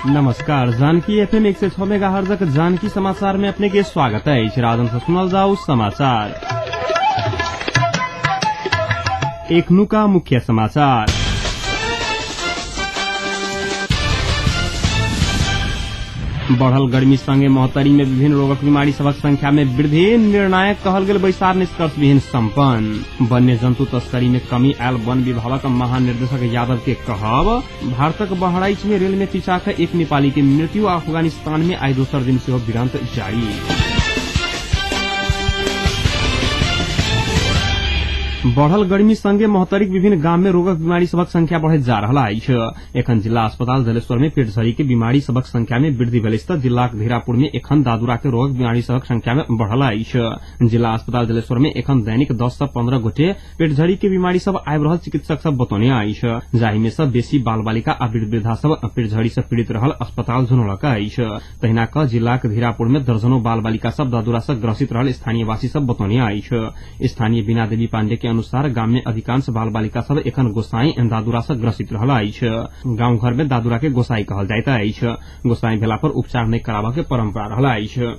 नमस्कार, जानकी एफएम 106 मेगाहर्जक जानकी समाचार में अपने के स्वागत है। राजन से सुनल जाऊ समाचार। एखनुका मुख्य समाचार। बढ़ल गर्मी संगे महोत्तरी में विभिन्न रोगक बीमारी सबक संख्या में वृद्धि निर्णायक कहल गेल बैसार निष्कर्ष विहीन सम्पन्न। वन्य जन्तु तस्करी में कमी आयल वन विभागक महानिर्देशक यादव के कहब। भारतक बहराइच में रेल में चिचाक एक नेपाली के मृत्यु। अफगानिस्तान में आइ दोसर दिन सेहो भिड़ंत जारी। बढ़ल गर्मी संगे महोत्तरीक विभिन्न गाम में रोगक बीमारी सबक संख्या बढ़ैत जा रहल अछि। एखन जिला अस्पताल जलेश्वर में पेटझरी के बीमारी सबक संख्या में वृद्धि भेल अछि त जिलाक धीरापुर में एखन दादुरा के रोगक बीमारी सबक संख्या में बढ़ल अछि। जिला अस्पताल जलेश्वर में एखन दैनिक 10 से 15 गोटे पेटझरी के बीमारी सब आबि रहल चिकित्सक सब बतौने अछि, जाहि में सब बेसी बाल बालिका आ वृद्ध वृद्धा सब पेटझरी से पीड़ित रहल अस्पताल जनौलक अछि। तहिना क जिलाक धीरापुर में दर्जनों बाल बालिका सब दादुरा से ग्रसित रहल स्थानीयवासी सब बतौने अछि। स्थानीय बीना देवी पाण्डे के अनुसार गाम में अधिकांश बाल बालिका सब एखन गोसाई दादुरा से ग्रसित रहल अछि। गांव घर में दादुरा के गोसाई कहल जाइत अछि। गोसाई भेला पर उपचार नहि कराबऽ के परंपरा रहल अछि।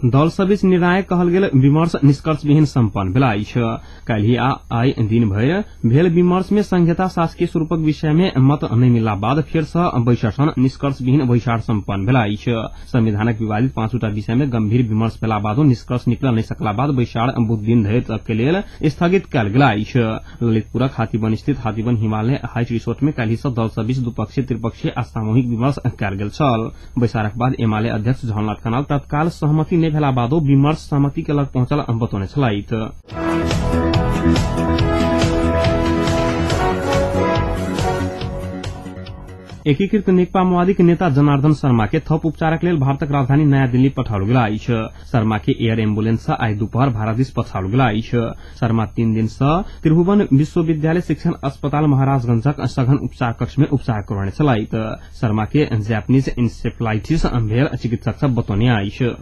दल सबीच निर्णायक कहल गेल विमर्श निष्कर्ष विहीन सम्पन्न भेल अछि। काल्हि आ आइ दिन भरि भेल विमर्श में संघीयता शासकीय स्वरूपक विषय में मत नहि मिलला बाद फेर सँ बैसठ निष्कर्ष विहीन बैसार सम्पन्न भेल अछि। संविधानक विवादित पाँचटा विषय में गंभीर विमर्श भेला बादो निष्कर्ष निकल नहि सकला बाद बैसार बुध दिन धरि तक के लेल स्थगित कयल गेल अछि। ललितपुरक हाथीबन स्थित हाथीबन हिमालय हाइट रिसोर्ट में काल्हि सँ दल सबीच द्विपक्षीय, त्रिपक्षीय आ सामूहिक विमर्श कयल गेल छल। बैसारक बाद एमाले अध्यक्ष झलनाथ खनाल तत्काल सहमति नहि भेला बादो विमर्श सहमति के लग पहुंचल बतौने छलथि। एकीकृत नेकपा माओवादीक नेता जनार्दन शर्मा के थप उपचारक लेल भारतक राजधानी नयाँ दिल्ली पठाओल गेल अछि। शर्मा के एयर एम्बुलेंस सँ आइ दुपहर भारत दिस पठाओल गेल अछि। शर्मा 3 दिन सँ त्रिभुवन विश्वविद्यालय शिक्षण अस्पताल महाराजगंजक सघन उपचार कक्ष में उपचार करौने छलथि। शर्मा के जापानीज इंसेफ्लाइटिस भेल चिकित्सक सब बतौने अछि।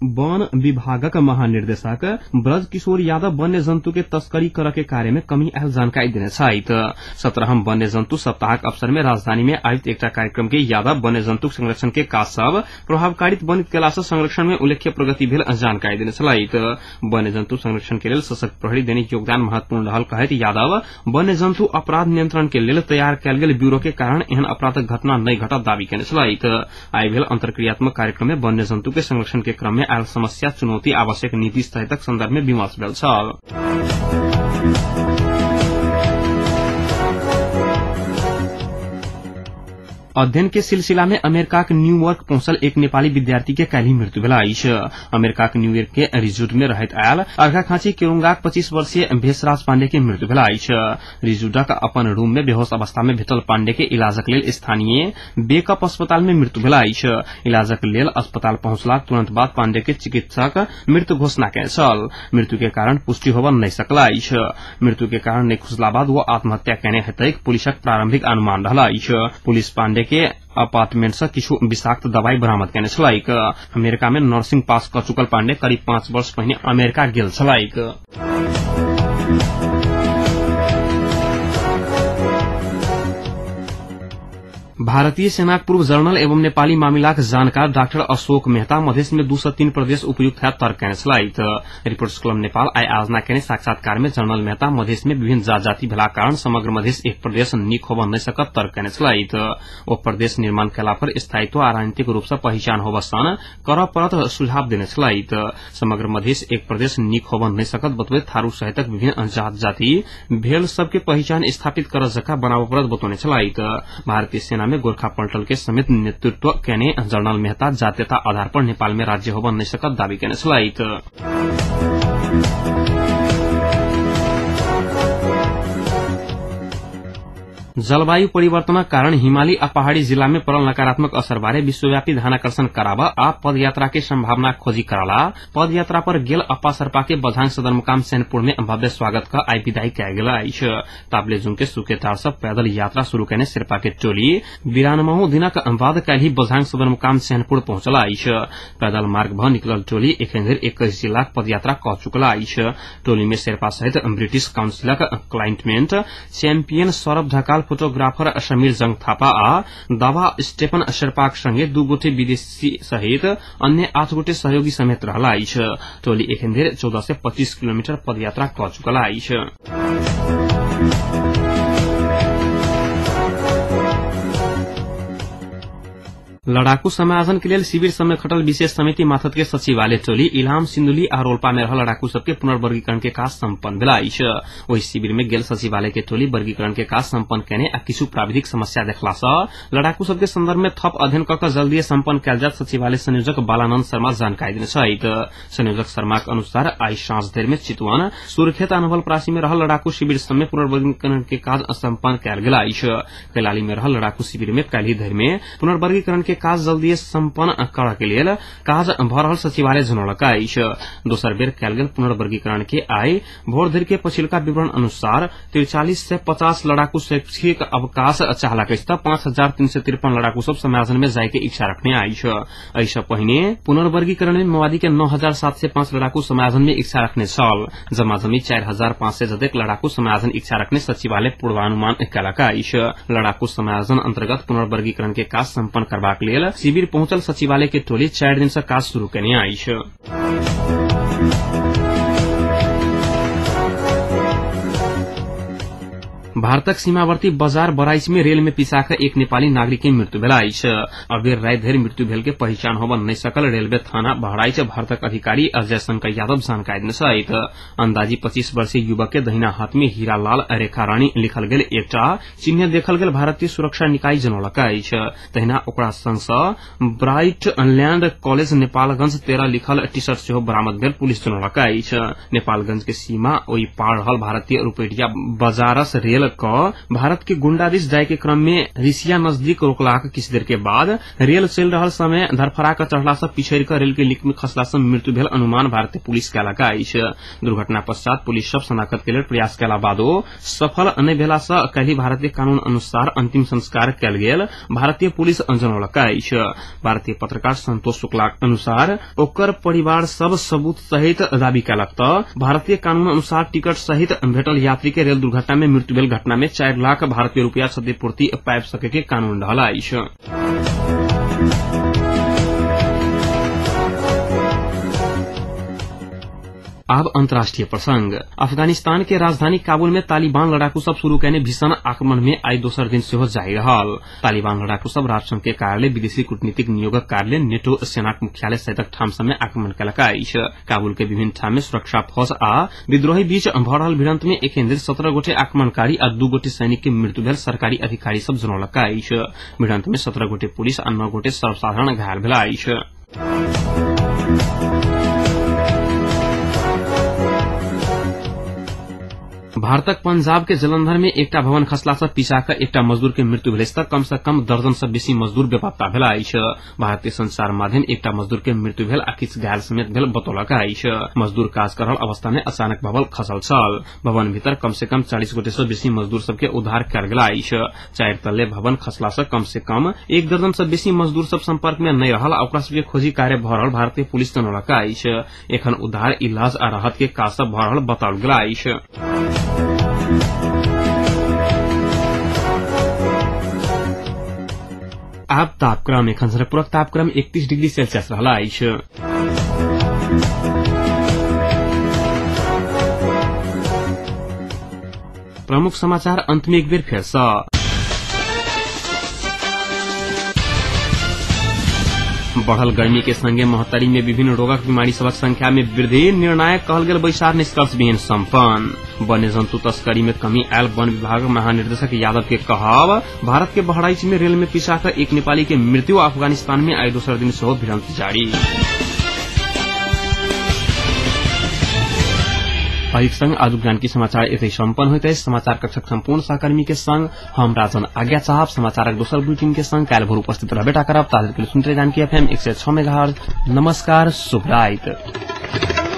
वन विभागक महानिर्देशक ब्रज किशोर यादव वन्य जन्तु के तस्करी कर के कार्य में कमी आयल जानकारी देने छथि। 17हम वन्य जन्तु सप्ताहक अवसर में राजधानी में आयोजित एकटा कार्यक्रम के यादव वन्य जन्तु संरक्षण के काज सब प्रभावकारित बनित केला से संरक्षण में उल्लेख्य प्रगति भेल जानकारी देने छलथि। वन्य जन्तु संरक्षण के लेल सशक्त प्रहरी दैनिक योगदान महत्वपूर्ण रहल कहैत यादव वन्य जन्तु अपराध नियंत्रण के लेल तैयार कयल गेल ब्यूरो के कारण एहन अपराधक घटना नहि घटत दावी केने छलथि। आइ भेल अंतर्क्रियात्मक कार्यक्रम में वन्य जन्तु के संरक्षण के क्रम में आयल समस्या, चुनौती, आवश्यक नीति सहितक संदर्भ में विमर्श भेल छल। अध्ययन के सिलसिला में अमेरिकाक न्यूयॉर्क पहुंचल एक नेपाली विद्यार्थी के काल्हि मृत्यु भेल अछि। अमेरिकाक न्यूयॉर्क के रिजुड में रहैत आयल अर्घाखाँची केरुंगाक 25 वर्षीय भेषराज पाण्डे के मृत्यु भेल अछि। रिजुडक अपन रूम में बेहोश अवस्था में भेटल पाण्डे के इलाजक लेल स्थानीय बेकअप अस्पताल में मृत्यु भेल अछि। इलाजक लेल अस्पताल पहुंचलाक तुरंत बाद पाण्डे के चिकित्सक मृत्यु घोषणा केने छल। मृत्यु के कारण पुष्टि होबय नहि सकल अछि। मृत्यु के कारण नहि खुजला बाद ओ आत्महत्या केने हेतैक पुलिसक प्रारंभिक अनुमान रहल अछि। पुलिस पाण्डे के अपार्टमेंट से किछु विषाक्त दवाई बरामद केने छलैक। अमेरिका में नर्सिंग पास क चुकल पाण्डे करीब 5 वर्ष पहिने अमेरिका गेल छलैक। भारतीय सेनाक पूर्व जनरल एवं नेपाली मामिलाक जानकार डाक्टर अशोक मेहता मधेश में 2 से 3 प्रदेश उपयुक्त है तर्क केने छलथि। रिपोर्टर्स क्लब नेपाल आइ आयोजना केने साक्षात्कार में जनरल मेहता मधेश में विभिन्न जात जाति भेला कारण समग्र मधेश एक प्रदेश नीक होबय नहि सकत तर्क केने छलथि। ओ प्रदेश निर्माण केला पर स्थायित्व आ राजनीतिक रूप से पहिचान होबय सन करऽ पड़त सुझाव देने छलथि। समग्र मधेश एक प्रदेश नीक होबय नहि सकत बतबैत थारू सहितक विभिन्न जात जाति भेल सबके पहिचान स्थापित करऽ जकाँ बनाबऽ पड़त बतौने छलथि। भारतीय सेना में गोरखा पल्टल के समेत नेतृत्व केने जनरल मेहता जातीयता आधार पर नेपाल में राज्य होबय नहि सकत दावी केने छलथि। जलवायु परिवर्तनक कारण हिमाली आ पहाड़ी जिला में पड़ल नकारात्मक असर बारे विश्वव्यापी ध्यानाकर्षण कराब आ पदयात्रा के संभावना खोजी कराला पदयात्रा पर गेल अप्पा सर्पा के बझाङ सदरमुकाम सेनपुर में भव्य स्वागत क आइ विदाई कयल गेल अछि। ताप्लेजुङ के सुकेटार से पैदल यात्रा शुरू केने शेर्पा के टोली 92 दिनक बाद काल्हि बझाङ सदरमुकाम सेनपुर पहुंचल अछि। पैदल मार्ग भ निकलल टोली एखन धरि 21 जिलाक पदयात्रा क चुकल अछि। टोली में शेर्पा सहित British काउंसिलक climate champion Saurabh Dhakal, photographer Samir Jang Thapa आ दावा स्टेफन शेर्पाक संगे 2 गोटे विदेशी सहित अन्य 8 गोटे सहयोगी समेत रहल अछि। टोली एखन धरि 14 से 25 किलोमीटर पदयात्रा क चुकल अछि। लड़ाकू समायोजन के लेल शिविर समय खटल विशेष समिति माथत के सचिवालय टोली इलाम, सिन्धुली आ रोल्पा में रहल लड़ाकू सबके पुनर्वर्गीकरण के काज सम्पन्न भेल अछि। ओहि शिविर में गेल सचिवालय के टोली वर्गीकरण के काज सम्पन्न केने आ किछु प्राविधिक समस्या देखला सँ लड़ाकू सबके संदर्भ में थप अध्ययन क क जल्दीए सम्पन्न कयल जात सचिवालय संयोजक बालानन्द शर्मा जानकारी देने छथि। संयोजक शर्माक अनुसार आइ साँझ धरि में चितवन, सुर्खेत आ नवलपरासी में रहल लड़ाकू शिविर सब में पुनर्वर्गीकरण के काज सम्पन्न कयल गेल अछि। कैलाली में रहल लड़ाकू शिविर में काल्हि धरि में पुनर्वर्गीकरण के काज जल्दीए सम्पन्न करऽ के लेल काज भ रहल सचिवालय जनौलक अछि। दोसर बेर कयल गेल पुनर्वर्गीकरण के आइ भोर धरि के पछिलका विवरण अनुसार 43 से 50 लड़ाकू शैक्षिक अवकाश चाहलक अछि त 5353 लड़ाकू सब समायोजन में जाय के इच्छा रखने अछि। एहि सँ पहिने पुनर्वर्गीकरण में माओवादी के 9705 लड़ाकू समायोजन में इच्छा रखने छल। जमाजमी 4500 जतेक लड़ाकू समायोजन इच्छा रखने सचिवालय पूर्वानुमान कयलक अछि। लड़ाकू समायोजन अन्तर्गत पुनर्वर्गीकरण के काज सम्पन्न करबाक लेल शिविर पहुंचल सचिवालय के टोली 4 दिन से काज शुरू केने अछि। भारतक सीमावर्ती बजार बराइच में रेल में पिसाक एक नेपाली नागरिक के मृत्यु भेल अछि। अबेर राति धरि मृत्यु भेल के पहिचान होब नहि सकल रेलवे थाना बहराइच भारतक अधिकारी अजय शंकर यादव जानकारी देने छथि। अंदाजी 25 वर्षीय युवक के दहिना हाथ में हीरालाल रेखा रानी लिखल गेल एकटा चिन्ह देखल गेल भारतीय सुरक्षा निकाय जनौलक अछि। तहिना ओकरा संग सँ ब्राइट लैंड कॉलेज नेपालगंज 13 लिखल टी शर्ट सेहो बरामद भेल पुलिस जनौलक अछि। नेपालगंज के सीमा ओहि पार रहल भारतीय रुपैडिया बाजारस रेल क भारत के गुंडा दिस जाय के क्रम में रिसिया नजदीक रोकलाक किछु देर के बाद रेल चलि रहल समय धरफड़ा क चढ़ला सँ पिछड़ि क रेल के लिक में खसला सँ मृत्यु भेल अनुमान भारतीय पुलिस कयलक अछि। दुर्घटना पश्चात पुलिस सब शनाखत के लेल प्रयास कयला बादो सफल नहि भेला सँ काल्हि भारतीय कानून अनुसार अंतिम संस्कार कयल गेल भारतीय पुलिस जनौलक अछि। भारतीय पत्रकार संतोष शुक्लाक अनुसार ओकर परिवार सब सबूत सहित दावी कयलक त भारतीय कानून अनुसार टिकट सहित भेटल यात्री के रेल दुर्घटना में मृत्यु भेल घटना में 4 लाख भारतीय रुपया क्षतिपूर्ति पाबि सके के कानून रहल अछि। आब अंतर्राष्ट्रीय प्रसंग। अफगानिस्तान के राजधानी काबुल में तालिबान लड़ाकू सब शुरू केने भीषण आक्रमण में आइ दोसर दिन सेहो जारी रहल। तालिबान लड़ाकू सब राष्ट्रसंघ के कार्यालय, विदेशी कूटनीतिक नियोगक कार्यालय, नेटो सेनाक मुख्यालय सहितक ठाम सब में आक्रमण केलक अछि। काबुल के विभिन्न ठाम में सुरक्षा फौज आ विद्रोही बीच भ रहल भिड़ंत में एखन धरि 17 गोटे आक्रमणकारी आ 2 गोटे सैनिक के मृत्यु भेल सरकारी अधिकारी सब जनौलक अछि। भिड़ंत में 17 गोटे पुलिस आ 9 गोटे सर्वसाधारण घायल भेल अछि। भारतक पंजाब के जलंधर में एकटा भवन खसला सँ पिसा क एकटा मजदूर के मृत्यु भेल त कम से कम दर्जन सँ बेसी मजदूर बेपत्ता भेल अछि। भारतीय संचार माध्यम एकटा मजदूर के मृत्यु भेल आ किछु घायल समेत भेल बतौलक अछि। मजदूर काज कर रहल अवस्था में अचानक भवन खसल छल। भवन भीतर कम से कम 40 गोटे सँ बेसी मजदूर सबके उद्धार कयल गेल अछि। 4 तल्ले भवन खसला सँ कम से कम 1 दर्जन सँ बेसी मजदूर सब संपर्क में नहि रहल आ ओकरा सबके खोजी कार्य भ रहल भारतीय पुलिस जनौलक अछि। एखन उद्धार, इलाज आ राहत के काज सब भ रहल बताओल गेल अछि। आब तापक्रम। एखन जनकपुरक तापक्रम 31 डिग्री सेल्सियस रहल अछि। प्रमुख समाचार अंत में एक बेर फेर सँ। बढ़ल गर्मी के संगे महोत्तरी में विभिन्न रोगक बीमारी सबक संख्या में वृद्धि, निर्णायक कहल गेल बैसार निष्कर्ष विहीन सम्पन्न। वन्य जन्तु तस्करी में कमी आयल वन विभाग महानिदेशक यादव के कहब। भारत के बहराइच में रेल में पिसा क एक नेपाली के मृत्यु। अफगानिस्तान में आइ दोसर दिन सेहो भिड़ंत जारी। एहि संग आजुक जानकी समाचार एतै सम्पन्न होइत अछि। समाचार कक्षक सम्पूर्ण सहकर्मी के संग हम राजन आज्ञा चाहब। समाचारक दोसर बुलेटिन के संग काल्हि भोर उपस्थित रहबेटा करब। ताधरि के सुनते जानकी एफएम 106 मेगाहर्ट्ज। नमस्कार, शुभ राति।